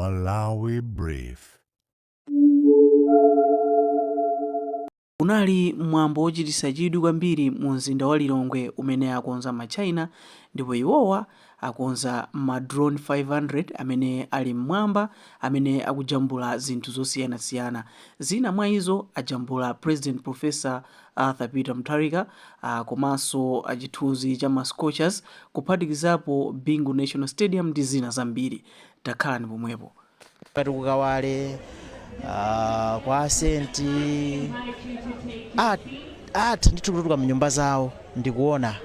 Malawi Brief. Unali mwambo wochititsa chidwi kwambiri mu mzinda wa Lilongwe umene akonza ma China ndipo iwowa akonza ma drone 500 amene ali mmwamba amene akujambula zinthu zosiyanasiyana. Zina mwa izo ajambula President Professor Arthur Peter Mutharika komanso chithunzi cha ma Scorchers kuphatikizapo Bingu National Stadium ndi zina zambiri. Takhalani pomwepo. Ngati ku Kawale, kwa Asenti atha ndithu kutuluka mnyumba zawo ndikuona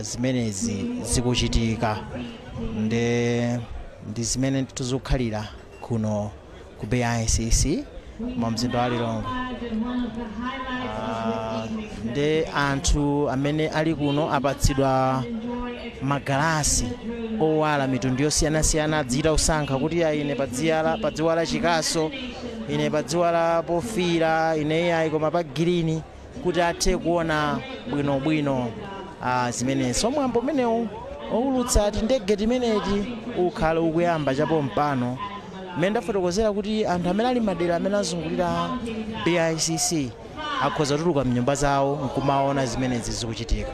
zimenezi zikuchitika. Ndi zimene ndithu zikukhalira kuno ku BICC mu mzinda wa Lilongwe. Ndi anthu amene ali kuno apatsidwa magalasi owala mitundu yosiyanasiyana, adzichita kusankha kuti ya ine padziwala chikaso, ine padziwala pofira, ine iyayi koma pa girini, kuti athe kuona bwinobwino zimenezi. So mwambo umenewu owulutsa tindege timeneti ukhale ukuyamba chapompano, mmene ndafotokozera kuti anthu amene ali madera amene azungulira BICC akhoza kutuluka mnyumba zawo nkumaona zimenezi zikuchitika.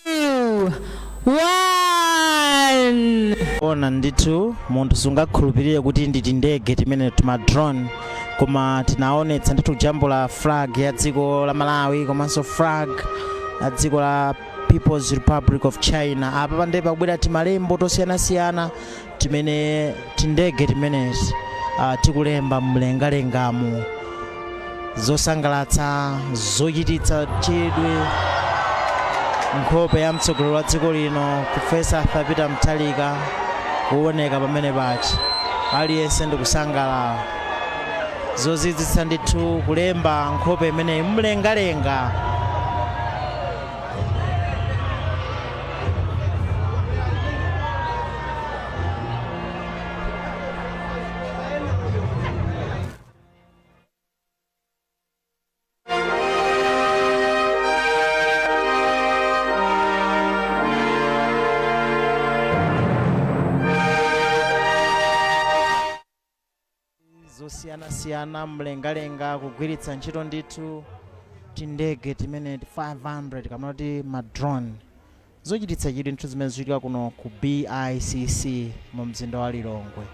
2, 1. Ona ndithu, munthu sungakhulupirire kuti ndi tindege timene tuma drone, koma tinaonetsa ndithu kujambula flag ya dziko la Malawi komanso flag ya dziko la People's Republic of China. Apa pande pakubwera timalembo tosiyanasiyana timene tindege timeneti tikulemba mlengalengamu. Zosangalatsa, zochititsa chidwi, nkhope ya mtsogoleri wa dziko lino Professor Arthur Peter Mutharika kuoneka pamene pachi, aliyense ndikusangalala. Zozizwitsa ndithu kulemba nkhope imeneyi mlengalenga. Zosiyanasiyana mlengalenga kugwiritsa ntchito ndithu tindege timene 500 kapena kuti ma drone. Zochititsa chidwi ndithu zimene zikuchitika kuno ku BICC mu mzinda wa Lilongwe.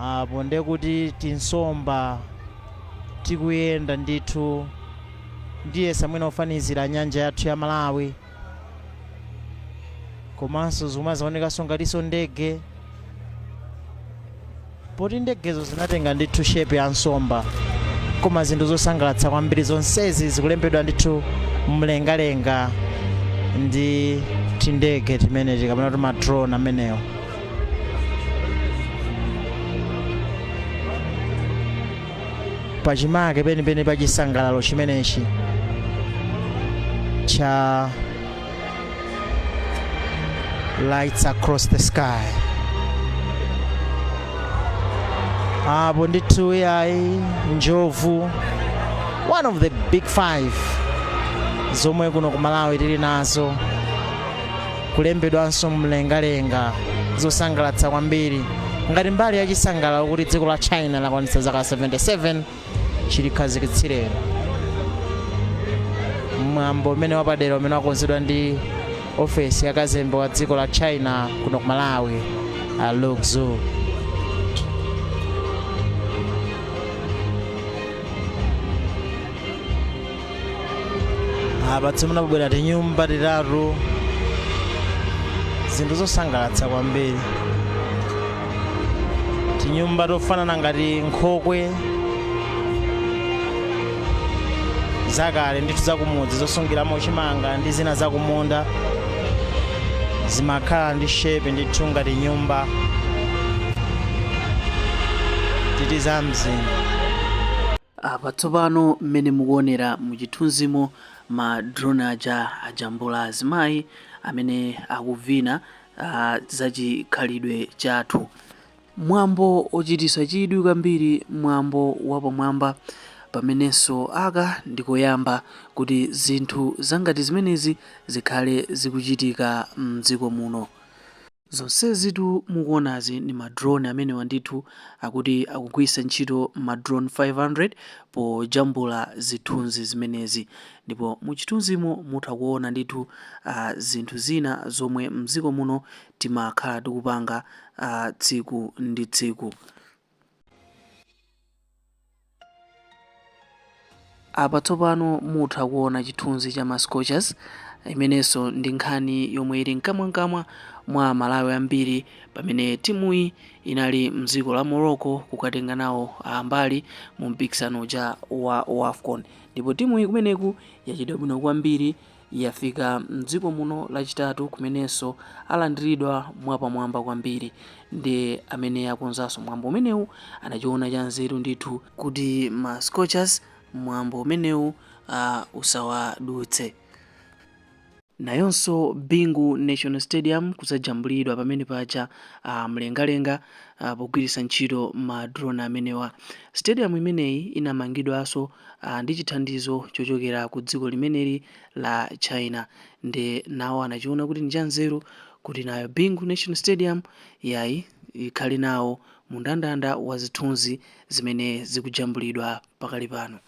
Apo ndekuti tinsomba tikuyenda ndithu, ndiyesa mwina kufanizira nyanja yathu ya Malawi, komanso zikumazaonekanso ngatinso ndege, poti ndegezo zinatenga ndithu shape ya nsomba. Koma zinthu zosangalatsa kwambiri zonsezi zikulembedwa ndithu mlengalenga ndi tindege timeneti kapena kuti ma drone amenewo. Pachimake penipeni pa chisangalalo chimenechi cha Lights Across the Sky. Apo ndithu yayi njovu, one of the big five zomwe kuno ku Malawi tili nazo, kulembedwanso mlengalenga. Zosangalatsa kwambiri ngati mbali ya chisangalalo kuti dziko la China lakwanitsa zaka 77 chilikhazikitsireni. Mwambo umene wapadera umene wakonzedwa ndi ofesi ya kazembe wa dziko la China kuno ku Malawi, a Luke Zhou. Apa tsopano pabwera tinyumba titatu, zinthu zosangalatsa kwambiri, tinyumba tofanana ngati nkhokwe zakale ndithu zakumudzi zosungiramo chimanga ndi zina zakumunda, zimakhala ndi shape ndithu ngati nyumba titi za mzinda. Apa tsopano mmene mukuonera muchithunzimo, ma drone aja ajambula azimayi amene akuvina zachikhalidwe chathu. Mwambo ochititsa chidwi kwambiri, mwambo wapamwamba, pamenenso aka ndikoyamba kuti zinthu zangati zimenezi zikhale zikuchitika mdziko muno. Zonsezitu mukuonazi ndi ma drone amenewa ndithu akuti akugwiritsa ntchito ma drone 500 pojambula zithunzi zimenezi. Ndipo mu chithunzimo mutha kuona ndithu zinthu zina zomwe mdziko muno timakhala tikupanga tsiku ndi tsiku. Apa tsopano mutha kuona chithunzi cha ma Scorchers, imenenso ndi nkhani yomwe ili mkamwamkamwa mwa Amalawi ambiri pamene timuyi inali mdziko la Morocco kukatenga nawo mbali mu mpikisano uja wa WAFCON. Ndipo timuyi kumeneku yachita bwino kwambiri, yafika mdziko muno Lachitatu kumenenso alandiridwa mwapamwamba kwambiri. Ndi amene akonzanso mwambo umenewu anachiona cha nzeru ndithu kuti ma Scorchers mwambo umenewu usawadutse. Nayonso Bingu National Stadium kudzajambulidwa pamene paja mlengalenga pogwiritsa ntchito ma drone amenewa. Stadium imeneyi inamangidwanso ndi chithandizo chochokera ku dziko limeneli la China, ndi nawo anachiona kuti ndi chanzeru kuti nayo Bingu National Stadium yayi ikhale nawo mu ndandanda wa zithunzi zimene zikujambulidwa pakali pano.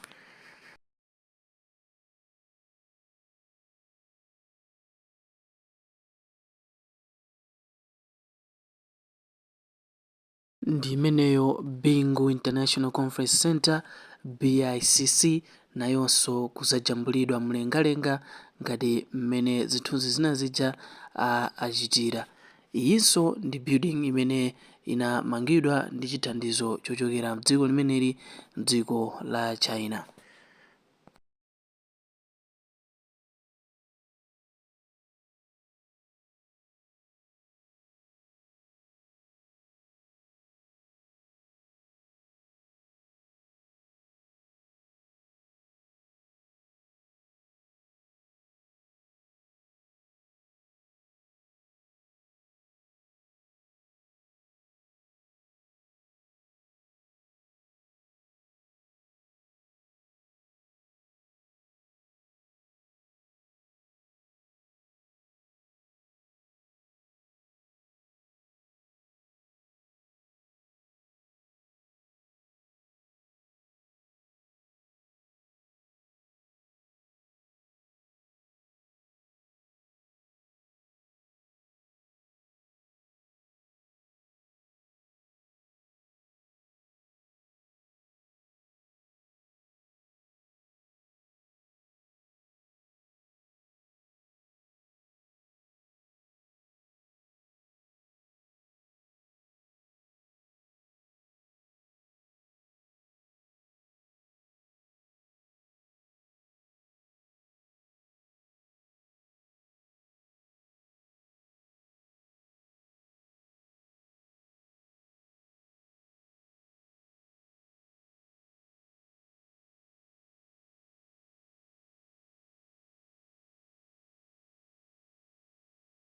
Ndi imeneyo Bingu International Conference Center, BICC, nayonso kuzajambulidwa mlengalenga ngati mmene zithunzi zina zija achitira. Iyinso ndi building imene inamangidwa ndi chithandizo chochokera mdziko limeneli, mdziko la China.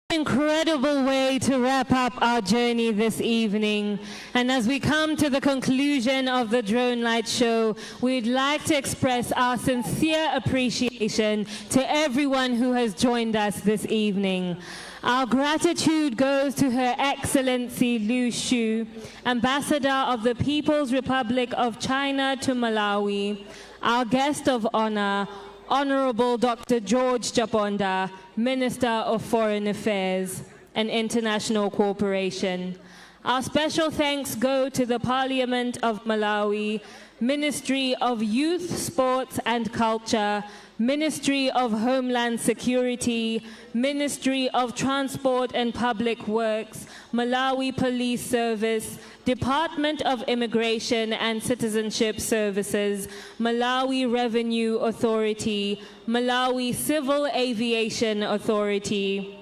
Incredible way to wrap up our journey this evening. And as we come to the conclusion of the Drone Light Show, we'd like to express our sincere appreciation to everyone who has joined us this evening. Our gratitude goes to Her Excellency Liu Xu, Ambassador of the People's Republic of China to Malawi, our guest of honor, Honorable Dr. George Chaponda, Minister of Foreign Affairs and International Cooperation. Our special thanks go to the Parliament of Malawi, Ministry of Youth, Sports and Culture, Ministry of Homeland Security, Ministry of Transport and Public Works, Malawi Police Service, Department of Immigration and Citizenship Services, Malawi Revenue Authority, Malawi Civil Aviation Authority,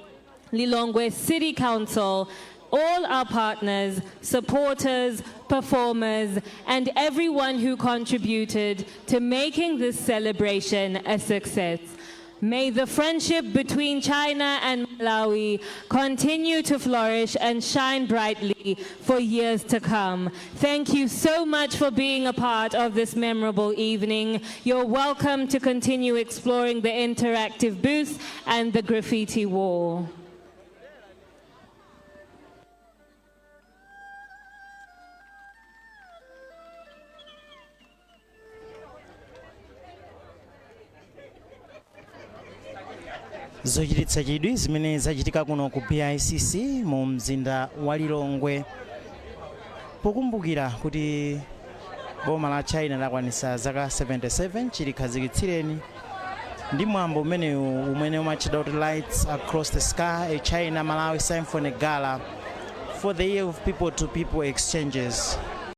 Lilongwe City Council, all our partners, supporters, performers, and everyone who contributed to making this celebration a success. May the friendship between China and Malawi continue to flourish and shine brightly for years to come. Thank you so much for being a part of this memorable evening. You're welcome to continue exploring the interactive booth and the graffiti wall. Zochititsa chidwi zimene zachitika kuno ku BICC mu mzinda wa Lilongwe, pokumbukira kuti boma la China lakwanitsa zaka 77 chilikhazikitsireni, ndi mwambo umenewu umene umatchedwa kuti "Lights Across the Sky, a China Malawi Symphony Gala for the Year of People to People Exchanges".